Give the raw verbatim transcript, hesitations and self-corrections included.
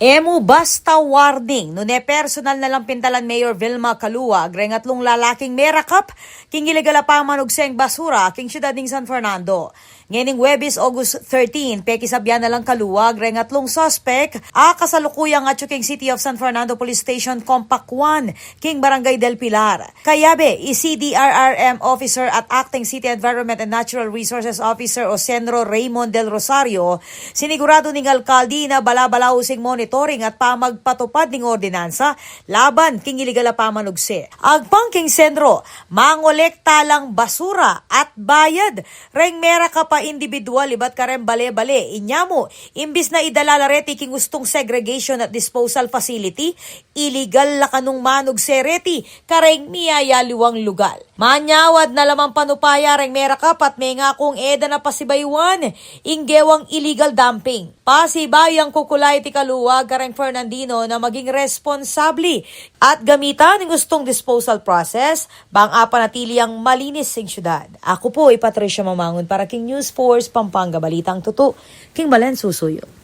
E mu basta warning, nune personal na lang pintalan Mayor Vilma Caluag reng atlung lalaking merakap king iligal a pamanugseng basura king siyudad ning San Fernando. Ngening Huwebes, August thirteen, pekisabyan na lang Caluag reng atlung suspek a kasalukuyang atyu king City of San Fernando Police Station Compact One king Barangay Del Pilar. Kayabe, i C D R R M officer at acting City Environment and Natural Resources Officer o CENRO Raymond Del Rosario, siniguradu ning alkalde na bala-bala using monitoring at pamagpatupad ning ordinansa laban king iligal a pamanugse. Agpang king CENRO, mangolekta lang basura at bayad reng merakap a indibidual ibat kareng bale-bale. Inya mu, imbis na idala la reti king ustung segregation at disposal facility, iligal la kanung manugse reti kareng miyayaliwang lugal. Manyawad na la mang panupaya reng merakap at mengakung e da na pasibayuan ing gewang iligal dumping. Pasibayuang kukulay ti Caluag kareng Fernandino na maging responsable at gamitan ing ustung disposal process bang apanatili yang malinis ing siyudad. Aku pu i Patricia Mamangun para king News Force Pampanga, balitang tutu king balen susuyu.